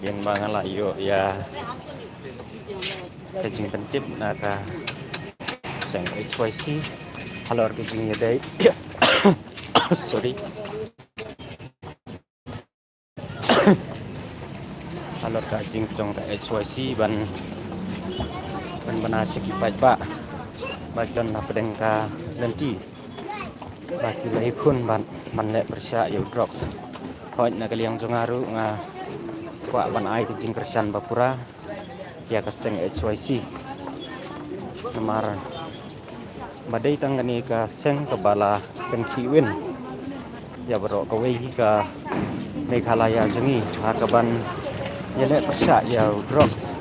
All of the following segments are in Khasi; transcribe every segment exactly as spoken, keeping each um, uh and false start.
Ïa nga la ïoh ïa ka jingpyntip na ka seng H Y C halor ka jingïadei, sorry, halor ka jingjong ka H Y C ban, ban bna sha ki paidbah ba ki don hapdeng ka lynti ba ki la ïakhun ban, ban leh pyrshah ïa u drugs. Hooid, na ka liang jong nga ruh nga kwah ban ai ka jingkyrshan ba pura ïa ka seng H Y C. Namar ba dei tang kane ka seng kaba la pynkhih win ïa baroh kawei hi ka Meghalaya jong ngi ha kaban ïaleh pyrshah ïa u drugs.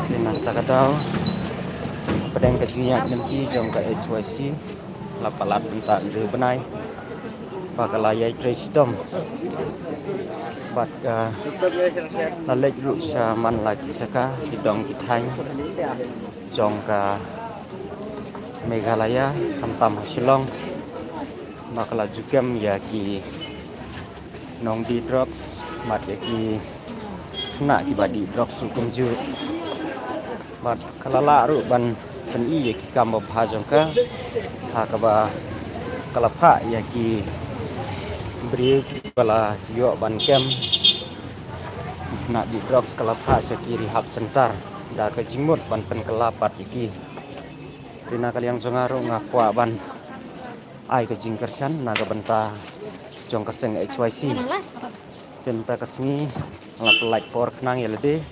Te na kata ka daw, hapdeng ka jingïaid lynti jong ka H Y C, la palat bynta hynriew bnai ba ka la ïai trei shitom bad ka la leit ruh sha man la ki jaka, ki dong ki thaiñ jong ka Meghalaya, khamtam ha Shillong, ba ka la ju kem ïa ki nongdih drugs bad ïa ki khynnah kiba dih drugs ruh kumjuh. Bad ka la lah ruh ban pyni ïa ki kam babha jong ka ha kaba ka la phah ïa ki briew kiba la ïoh ban kem ki khynnah dih drugs, ka la phah sha ki rehab center da ka jingmut ban pynkylla pat ïa ki. Te na ka liang jong nga ruh nga kwah ban ai ka jingkyrshan na ka bynta jong ka seng H Y C. Te mynta ka sngi nga la pynlait por khnang ïa lade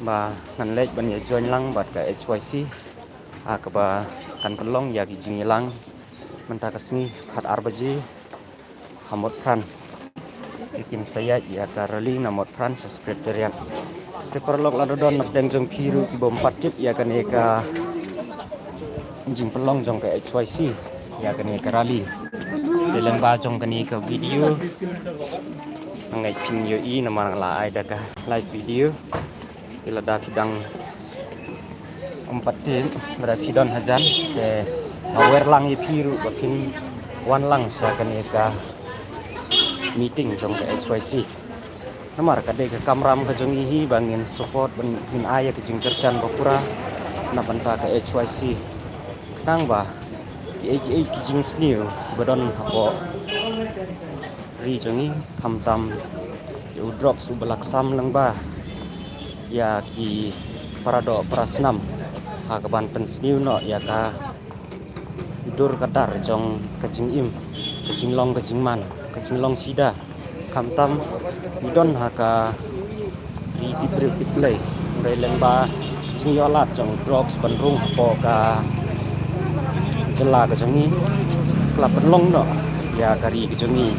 ba ngan leit ban ïa join lang bad ka H Y C ha kaba kan pynlong ïa ki jingïalang mynta ka sngi khatar baje ha Motphran. Ki kin sa ïaid ïa ka rally na Motphran sha Secretariat. Te paralok, lada don napdeng jong phi ruh kibym pat tip ïa kane ka jingpynlong jong ka H Y C ïa kane ka rally, te lyngba jong kane ka video nga ngeit phin ïohi namar nga la ai da ka live video. Te lada phi dang ym pat tip, lada phi don hajan, te nga wer lang ïa phi ruh ba phin wan lang sha kane ka meeting jong ka H Y C. Namar ka dei ka kamram ka jong ngi hi ba ngin support, ba ngin ai ïa ka jingkyrshan ba pura na bynta ka H Y C. Khnang ba kiei kiei ki jingsniew ba don hapoh ri jong ngi, khamtam ïa u drugs uba la ksam lyngba ïa ki paradoh parasnam ha kaban pynsniew noh ïa ka dur ka dar jong ka jingim, ka jinglong ka jingman, ka jinglong sida. Khamtam ngi don ha ka ri tip briew tip Blei, hynrei lyngba ka jingïoh lad jong drugs ban rung hapoh ka jylla ka jong ngi, ka la pynlong noh ïa ka ri ka jong ngi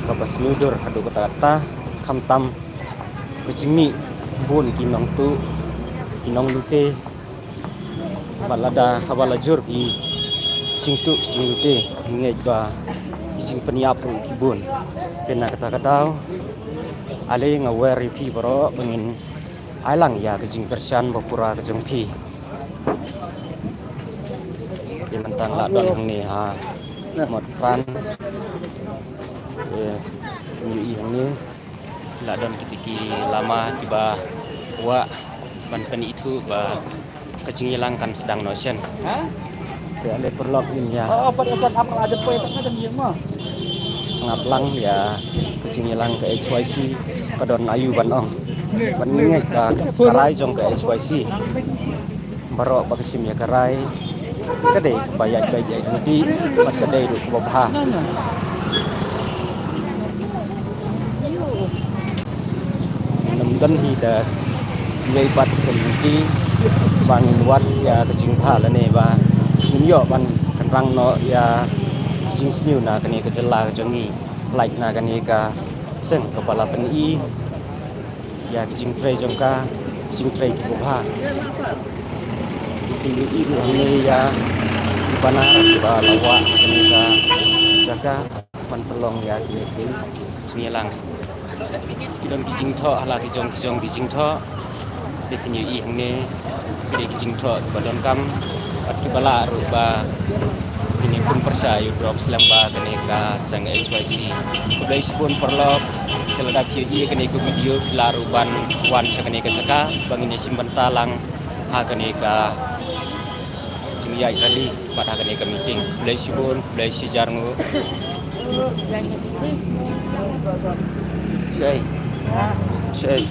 kaba sniew dur haduh katta katta. Khamtam ka jingmih bun ki nongtuh, ki nonglute, bad lada haba la jur ki jingtuh ki jinglute, ngeit ba ki jingpynïap ruh ki bun. Te na kata ka daw, ale nga wer ïa phi baroh ba ngin ai lang ïa ka jingkyrshan ba pura ka jong phi. Te mynta nga la don hangne ha Motphran. Te phin ïohi hangne la don kita ki lama kiba wah ban pynithuh ba ka jingïalang kan sdang noh shen. Te ale paralok, ngin ïa sngap lang ïa ka jingïalang ka H Y C, ka don aïu ban ong. Ban ngeit ba ka rai jong ka H Y C baroh ba ka shim ïa ka rai ka dei kaba ïaid beit ïaid lynti bad ka dei ruh kaba bha. Ngim don hi da ïaid bad ka lynti ba ngin wad ïa ka jingbha lane ba ngin ïoh ban kynrang noh ïa ka jingsniew na kane ka jylla ka jong ngi, lait na kane ka seng kaba la pyni ïa ki jingtrei jong ka, ki jingtrei kiba bha. Ki pynïohi ruh hangne ïa ki banner kiba la wah ha kane ka jaka ban pynlong ïa kine ki jingïalang. Ki don ki jingthoh ha la ki jong ki jong ki jingthoh. Te phin ïohi hangne ki dei ki jingthoh kiba donkam bad kiba lah ruh ba kine Pun pyrshah ïa u drugs lem bad kane ka seng H Y C. Khublei shibun paralok, te lada phi ïohi ïa kane ka video phi lah ruh ban wan sha kane ka jaka ba ngin ïa shim bynta lang ha kane ka jingïaid rally bad ha kane ka meeting. Khublei shibun, khublei shihajar nguh. Shei. Shei.